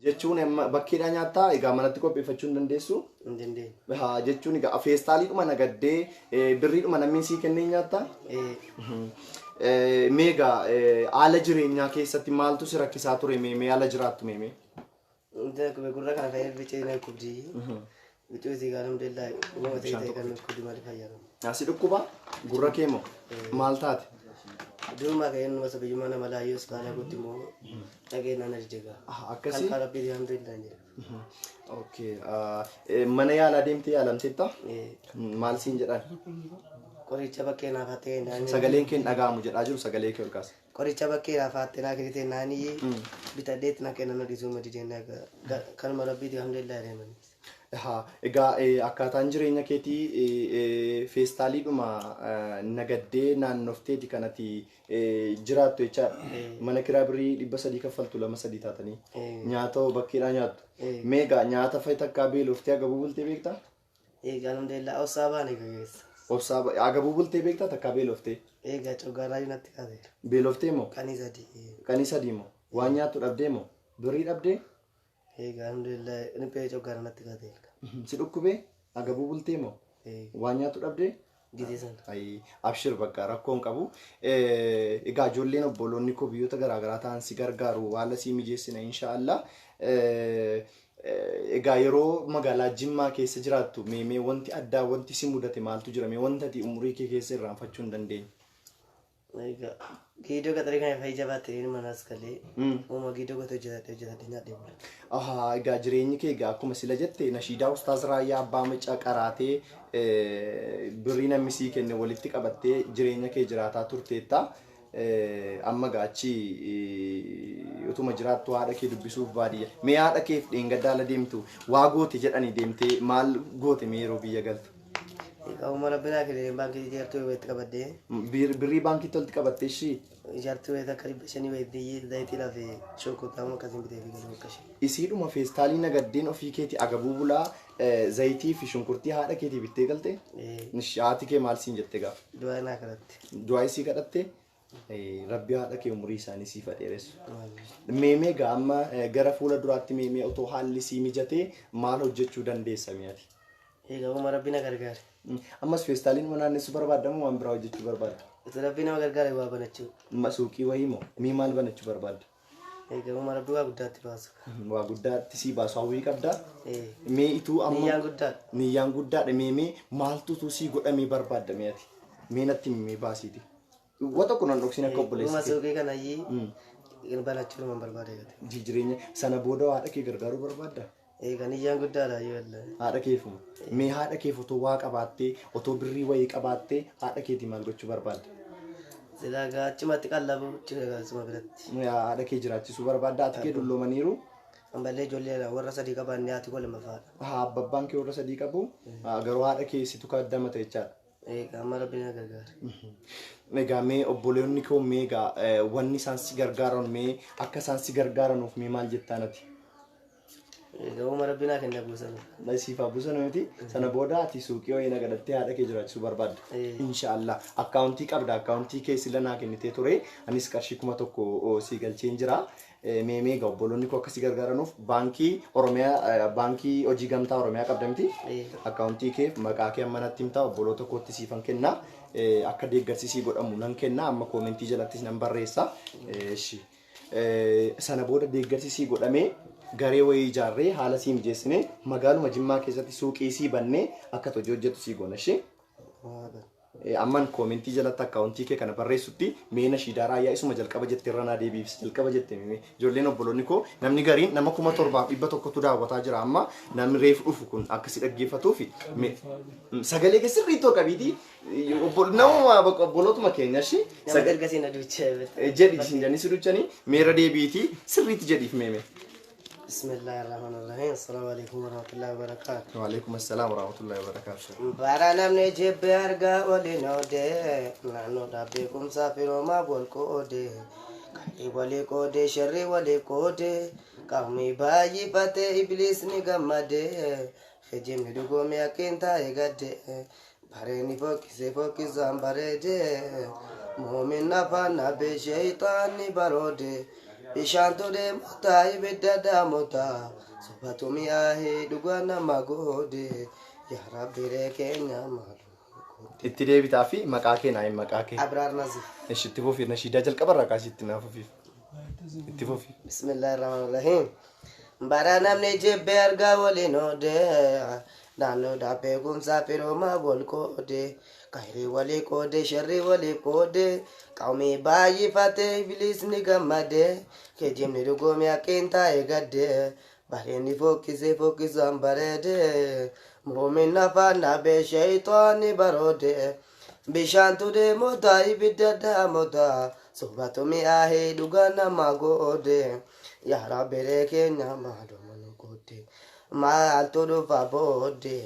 Jechuun amma bakkeedhaa nyaattaa egaa manatti qopheeffachuu hin dandeessu? Hin dandeenye. Haa jechuun egaa feestaaliidhuma nagaddee birriidhuma namni sii kennee nyaattaa? Ee. Mee egaa haala jireenyaa keessatti maaltu si rakkisaa ture mee mee haala jiraattu mee mee? Wanti akkuma gurra kana fayyadu bicee na kubdi. Bicuu isii gaa alhamdulillah uumama ta'e ta'e kan kubdi malee fayyadamu. Si dhukkuba gurra kee moo maal taate? Durumaa ka'ee numa sabiyyummaa nama laayyoo iskaala guutti immoo dhagee naan adide gaa. Akkasii? Kan rabbii alhamdulillah hin jedha. Okay. Mana yaalaa deemtee yaalamteetta? Maal siin jedhan? Qoricha bakkee naaf hattee naan. Sagaleen kee hin dhaga'amu jedhaa jiru sagalee kee ol kaasa. Qoricha bakkee naaf hattee naa kennite naanii bitadheetti na kennan dhiisuu madideen kanuma rabbiiti alhamdulillah deemanii. Haa, egaa akkaataan jireenya keetii feestaaliidhuma nagaddee naannofteeti kan ati jiraattu jechaadha. Mana kiraa birrii 300 kaffaltu lama sadii taatanii. Nyaata hoo bakkeedhaa nyaattu. Mee egaa nyaata fa'i takkaa beeloftee agabuu bultee beektaa? Egaa alhamdulillah obsaa baane gageessa. Obsaa agabuu bultee beektaa takkaa beeloftee? Egaa coggaarraa natti kaaseera. Beeloftee moo? Qanii sadii. Qanii sadii moo? Waan nyaattu dhabdee moo? Birrii dhabdee? Egaa alhamdulillah riphee coggaarraa natti kaaseera. Si dhukkubee? Agabuu bultee moo? Waan nyaattu dhabdee? Gizee sana. Ayi, abshir bakka rakkoo hin qabu. Egaa ijoolleen obboloonni koo biyyoota garaagaraa ta'an si gargaaru haala sii mijeessina inshaallah. Egaa yeroo magaalaa Jimmaa keessa jiraattu mee mee wanti addaa wanti si mudate maaltu jira mee wanta ati umurii kee keessa irraanfachuu hin dandeenye? Egaa giidoo qaxarii kana fa'i jabaatte inni manaas galee uuma giidoo gote hojjetadhe hojjetadhe nyaadhee bula. Ahaa, egaa jireenyi kee egaa akkuma sila jette nashiidaa Ustaaz Raayyaa Abbaa Macaa qaraatee birrii namni sii kenne walitti qabattee jireenya kee jiraataa turteetta. Amma egaa achi utuma jiraattu haadha kee dubbisuuf baadiyya. Mee haadha keef dheengaddaa ala deemtu waa goote jedhanii deemtee maal goote mee yeroo biyya galtu? Egaa uuma rabbi naa kenne baankii ijaartuu walitti qabadhee. Birrii baankiitti walitti qabattee ishii? Ijaartuu wayita akka 500 wayitii zayitiidhaa fi shunkurtaa akkasiin bitee fi galuu akka ishee. Isiidhuma feestaalii nagaddeen ofii keetii agabuu bulaa zayitii fi shunkurtii haadha keetii bittee galte? Haati kee maal siin jette gaafa? Du'aa naa kadhatte. Du'aa isii kadhatte? Rabbi haadha kee umurii isaanii siif haa dheeressu. Meemee egaa amma gara fuula duraatti meemee otoo haalli sii mijatee maal hojjechuu dandeessa mi'ati? Egaa uuma rabbi na gargaare. Ammas feestaaliin nama naannessuu barbaadda moo waan biraa hojjechuu barbaadda? Otoo rabbi nama gargaare waa banachuu. Suuqii wayii moo? Mii maal banachuu barbaadda? Egaa uuma rabbi waa guddaatti baasu. Waa guddaatti sii baasu hawwii qabdaa? Mee ituu amma. Niyyaan guddaadha. Niyyaan guddaadha mee mee maaltu utuu sii godhamee barbaadda mee ati? Mee natti himi mee baasiiti. Wa tokko nan dhoksin akka obboleessa Uuma kee. suuqii kana iyyii banachuu nama barbaada eegate. Jireenya sana booda haadha kee gargaaruu barbaadda? Egaa niyyaan guddaadha yoo illee. Haadha keefuma. Mee haadha keef otoo waa qabaattee otoo birrii wayii qabaattee haadha keetii maal gochuu barbaadda? Silaa gaa achumatti qallabu jechuudha suma biratti. Haadha kee jiraachisuu barbaadda haati kee dulloomaniiru. Ammallee ijoollee warra sadii qaban haati koo lammaffaadha. Haa abbabbaan kee warra sadii qabu garuu haadha kee situ kaddamata jechaadha. Egaa amma rabbi na gargaara. Egaa mee obboleonni koo mee egaa wanni isaan si gargaaran mee akka isaan si gargaaranuuf mee maal jettaan ati? Egaa uuma rabbi naa kenna buusan. Siif haa buusan miti. Sana booda ati suuqii wayii nagadattee haadha kee jiraachisuu barbaadda. Inshaallah. Akkaawuntii qabda. Akkaawuntii kee sila naa kennitee ture. Anis qarshii 1000 sii galcheen jira. Mee mee egaa obboloonni koo akka si gargaaranuuf baankii Oromiyaa baankii hojii gamtaa Oromiyaa qabda miti. Akkaawuntii kee maqaa kee amma natti himtaa obboloota kootti siifan kenna. Akka deeggarsi sii godhamu nan kenna. Amma koomentii jalattis nan barreessa. Ishi. Sana booda deeggarsi sii godhamee garee wayii ijaarree haala sii mijeessinee magaaluma Jimmaa keessatti suuqii sii bannee akka hojii hojjettu sii goona ishee. Amman koomentii jalatti akkaawuntii kee kana barreessutti mee nashiidaa raayyaa isuma jalqaba jette irra naa deebiif jalqaba jette mee ijoolleen obboloonni koo namni gariin nama 7100tu daawwataa jira amma namni reefu dhufu kun akka si dhaggeeffatuufi sagalee kee sirriitti ol qabiitii nama obbolootuma keenya ishee Nama ergasii na duuchee. Jedhi isin jedhanii si duuchanii meera deebiitii sirriitti jedhiif meeme. Bismillahirrahmanirrahim. Assalamu alaikum warahmatullahi wabarakatuh. Wa alaikum assalam warahmatullahi wabarakatuh. Bara namni jibbe argaa waliin oodee naannoodhaa beekumsaa firoomaa wal qoodee qalbii walii qoodee sharrii walii qoodee qaamni baay'ifatee ibliisni gammadee kijibni dhugoomee akkiin taa'e gaddee bareeni fokkisee fokkisaan bareedee muumin afaan nabee sheeyxaanni baroodee Bishaantu deemota ibidda daamota sobatu mi'aahee dhugaa nama goode yaa Rabbi keenya maalu. Itti deebitaa fi maqaa kee naa himi, maqaa kee. Abraar Naziif. Ishi itti fufi, nashiidaa jalqabarraa kaasii itti naa fufiif. Itti fufi. Bismillahirrahmanirrahim. Bara namni jibbe argaa waliin oode naannoodhaa beekumsaa firoomaa wal qoode khayrii walii qoode sharrii walii qoode qawmii baay'ifatee ibliisni gammade kijibni dhugoome haqqiin taa'e gadde bareenni fokkisee fokkisaan bareede muumin afaan dhabee sheeyxaanni baroode bishaantu deemota ibidda daamota sobatu mi'aahee dhugaa nama goode yaa Rabbi keenya maaluma nu goote maaltu dhufa boode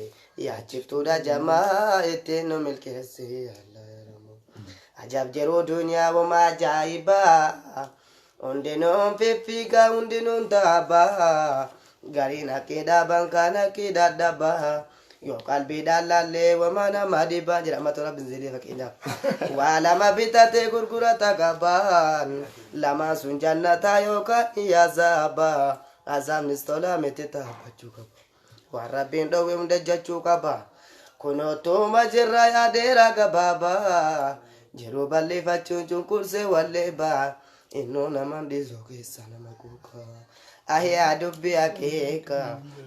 yaachiftuudha jamaa ittiin nu milkeessi Allah yaramu. Ajab jiruu duniyaa wama ajaa'ibaa hundinuun fiffiigaa hundinuun taabaa gariin haqqii dhaaban kaan haqqii dadhabaa yoo qalbiidhaan laallee wama nama dhibaa jedha amma tola binzeelee fakkeenyaaf waa lama bitatee gurgurata qabaan lamaan sun jannataa yookaan azaabaa azaabnis tola miti taabbachuu qaba waan Rabbiin dhowwe hunda jechuu qaba kunootuma jirra yaadeera gabaabaa jiruu bal'ifachuun cunqursee walleebaa innuu nama dhiisuu keessa nama kuukaa ahiyaa dubbii akeeka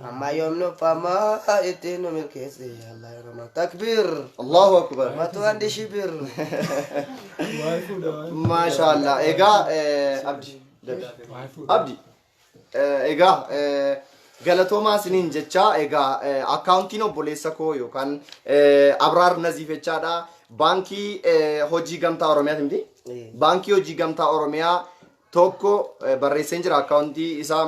amma yoom nufamaa ittiin nu milkeesse Allah yarama takbiir. Allahu akbar. Matu andi shibir. Maashaallah. Egaa Abdi. Abdi. Egaa galatoomaa isiniin jecha. Egaa akkaawuntiin obboleessa koo yookaan Abraar Naziif jechaadha. Baankii Hojii Gamtaa Oromiyaati miti? Baankii Hojii Gamtaa Oromiyaa tokko barreesseen jira akkaawuntii isaa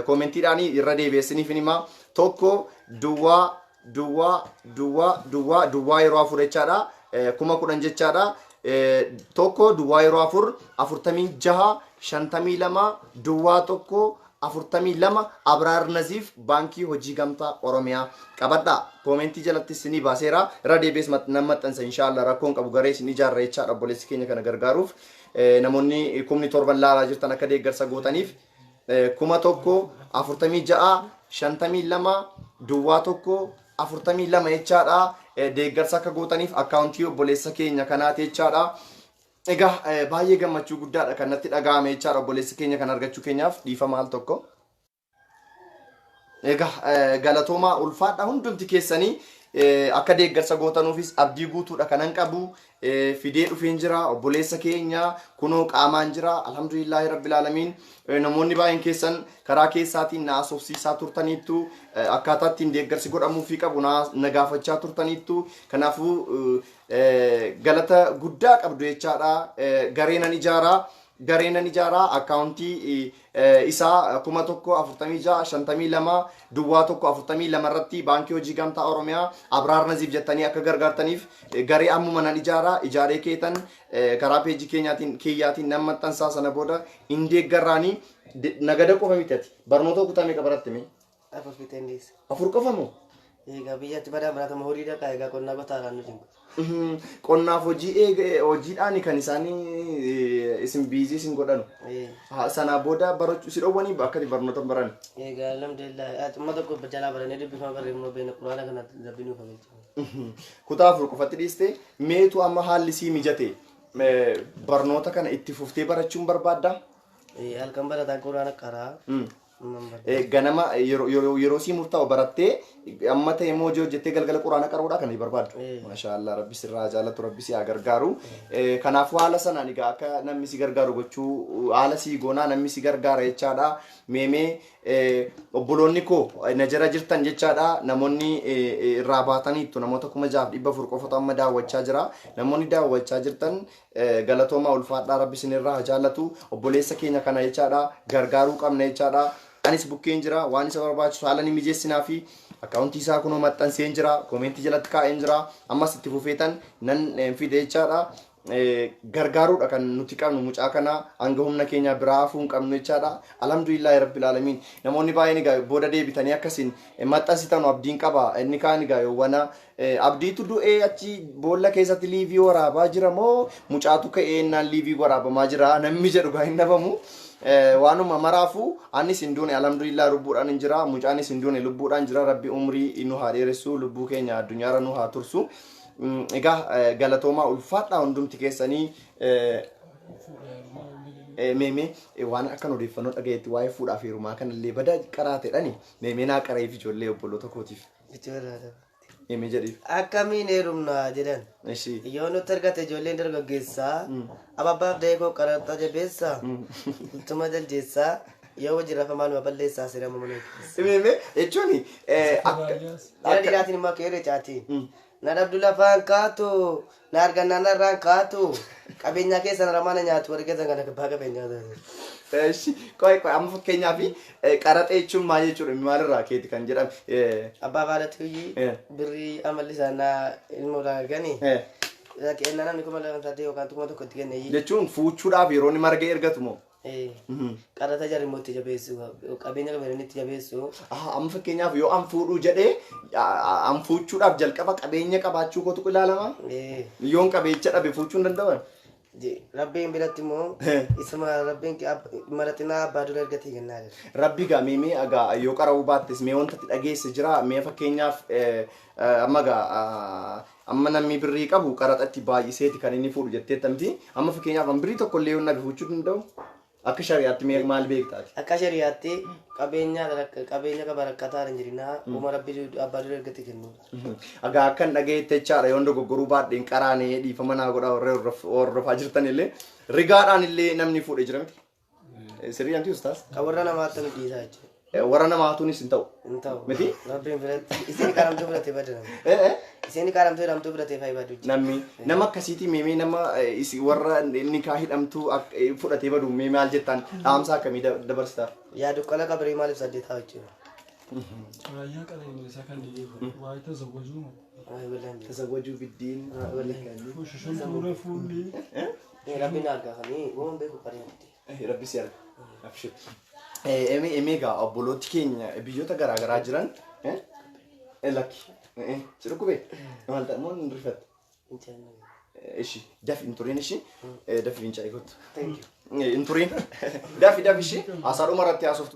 koomentiidhaan irra deebi'eessiniif hima. 1 duwwaa duwwaa duwwaa duwwaa duwwaa yeroo 4 jechaadha. 10,000 jechaadha. 1 duwwaa yeroo 4 46 52 duwwaa 1 42 Abraar Naziif, Baankii Hojii Gamtaa Oromiyaa qabadha. Koomentii jalatti isinii baaseera. Irra deebi'ees nan maxxansa inshaallah, rakkoon qabu. Garee isin ijaarra jechaadha obboleessi keenya kana gargaaruuf. Namoonni 7,000 laalaa jirtan akka deeggarsa gootaniif 1000 46 52 duwwaa 1 42 jechaadha. Deeggarsa akka gootaniif akkaawuntii obboleessa keenya kanaati jechaadha. Egaa baay'ee gammachuu guddaadha kan natti dhaga'ame jechaadha obboleessa keenya kan argachuu keenyaaf, dhiifama al tokko. Egaa galatoomaa, ulfaadha hundumti keessanii. Akka deeggarsa gootanuufis abdii guutuudha kanan qabu. Fidee dhufeen jira obboleessa keenya, kunoo qaamaan jira, alhamdulillaahi rabbil aalamiin. Namoonni baay'een keessan karaa keessaatiin na haasofsiisaa turtaniittu, akkaataa ittiin deeggarsi godhamuufii qabu na gaafachaa turtaniittu. Kanaafuu galata guddaa qabdu jechaadha. Garee nan ijaaraa, garee nan ijaaraa. Akkaawuntii isaa 1000 46 52 duwwaa 1 42 irratti Baankii Hojii Gamtaa Oromiyaa Abraar Naziif jettanii akka gargaartaniif garee ammuma nan ijaaraa. Ijaaree keetan karaa peejii keenyaatiin keeyyaatiin nan maxxansaa. Sana booda hin deeggarraanii. Nagada qofa miti, ati barnoota kutaa meeqa baratte mee? 4 fixeen dhiise. 4 qofa moo? Egaa biyyatti badaa baratama horii dhaqaa egaa qonnaa qotaadhaan nuti. Qonnaaf hojii eega hojiidhaan kan isaanii isin busy isin godhanu. Sanaa booda barachuu si dhowwanii akka ati barnoota hin baranne? Egaa alhamdulillah amma tokko jalaa barannee dubbifama barreeffama beekna, quraana kana Rabbi nuuf hagachuu. Kutaa 4 qofatti dhiiste. Meetu amma haalli sii mijate barnoota kana itti fuftee barachuun barbaaddaa? Halkan barataan quraana qaraa. Ganama yeroo sii murtaa'u barattee, amma ta'e immoo hojii hojjettee galgala quraana qaruudha kan barbaaddu. Maashaallah, Rabbi sirraa haa jaalatu, Rabbi si haa gargaaru. Kanaafuu haala sanaan egaa akka namni si gargaaru gochuu haala sii goonaa, namni si gargaara jechaadha. Meemee obboloonni koo na jara jirtan jechaadha. Namoonni irraa baataniittu, namoota 6,400 qofatu amma daawwachaa jira. Namoonni daawwachaa jirtan galatoomaa, ulfaadhaa, Rabbi isinirraa haa jaallatu. Obboleessa keenya kana jechaadha gargaaruu qabna jechaadha. Anis bukkeen jira, waan isa barbaachisu haala ni mijeessinaa fi akkaawuntii isaa kunoo maxxanseen jira, koomentii jalatti kaa'een jira, ammas itti fufeetan nan fide jechaadha. Gargaaruudha kan nuti qabnu mucaa kana, hanga humna keenya biraa hafuu hin qabnu jechaadha. Alhamdulillaahi rabbil aalamiin. Namoonni baay'een egaa booda deebitanii akkasiin maxxansitan abdiin qaba. Inni kaan egaa yoowwana Abdiitu du'ee achi boolla keessatti live waraabaa jira moo mucaatu ka'ee innaan live waraabamaa jira namni jedhu gaa hin dhabamu. Waanuma maraafuu anis hin duune, alhamdulillah, lubbuudhaan hin jira. Mucaanis hin duune, lubbuudhaan jira. Rabbi umrii nu haa dheeressu, lubbuu keenya addunyaarra nu haa tursu. Egaa galatoomaa, ulfaadhaa hundumti keessanii. Meemee, waan akkan odeeffannoo dhagayetti waa'ee fuudhaa fi heerumaa kanallee bada qaraateedhani. Meemee naa qareef ijoollee obboloota kootiif. Meemee jedhiif. Akkamiin heerumnaa jedhan. Ishi. Yoo nutti argate ijoolleen dargaggeessaa, ababbaaf da'ee qaraxxa jabeessaa, bultuma jaljeessaa, yoo wajjin rafa maaluma balleessaa seera mana keessa. Meemee jechuun akka. Jara dhiiraatiin immoo akka herre caatiin. Na dhabdu lafaan kaatu, na argannaan narraan kaatu, qabeenyaa keessa na mana nyaatu, warri keessan kana abbaa qabeenyaa taate. Ishi, qoy qoy, amma fakkeenyaaf qaraxa jechuun maal jechuudha? Maalirraa keeti kan jedhame? Abbaa baadhatti hojii birrii amalli isaanaa ilmoodhaan arganii. Kennaa namni 2008 yookaan 1000 itti kenne. Jechuun fuuchuudhaaf yeroo inni marga ergatu moo? Qaraxa jarri immoo itti jabeessu, qabeenya qabeenya itti jabeessu. Amma fakkeenyaaf yoo an fuudhuu jedhee, an fuuchuudhaaf jalqaba qabeenya qabaachuu kootu ilaalama? Yoon qabeenya dhabe fuuchuu hin danda'an? Rabbiin biratti immoo isuma rabbiin maraxinaa abbaa dura ergatee kennaa jira. Rabbi gaa mee egaa yoo qara'uu baattes mee wanta itti dhageesse jira. Mee fakkeenyaaf amma gaa amma namni birrii qabu qaraxatti baay'iseeti kan inni fuudhu jetteetta miti? Amma fakkeenyaaf an birrii tokko illee yoo nabi fuuchuu danda'u, akka shari'aatti mee maal beektaati? Akka shari'aatti qabeenya qabeenya qaba rakkataa hin jirinaa uma rabbi abbaa dura ergate kennudha. Egaa akkan dhageette jechaadha, yoon dogoggoruu baadheen qaraanee dhiifama naa godhaa, warra hordofaa jirtan illee, rigaadhaan illee namni fuudhe jira miti? Sirrii anti ustaas? Kan warra namaatti nu dhiisaa jechuudha. Warra namaatuunis hin ta'u. Hin ta'u. Miti? Rabbiin biratti isin qaramtuu biratee bada namni. Isin qaramtuu hidhamtuu biratee faayi badu. Namni nama akkasiitii meemee nama warra nikaa hidhamtuu fudhatee badu mee maal jettaan? Dhaamsa akkamii dabarsitaaf? Yaa dukkana qabirii maaliif saddeetaa jechuudha. Raayyaa qabeenya isaa kan dhiyeeffu waa'ee tazawwajuu moo? Waa'ee bal'aan jira. Tazawwajuu biddiin. Fuushushuun tuure fuulli. Rabbiin argaa waan beeku qaree. Rabbi si arga. Abshir. Emee egaa obbolooti keenya biyyoota garaa garaa jiran lakki. Si dhukkubee? Maal ta'e moo hin rifatte? Ishi dafi, hin turiin, ishi dafi, fincaa'ii kottu. Thank you. Hin turiin, dafi dafi, ishi haasaa dhuma irratti haasoftu.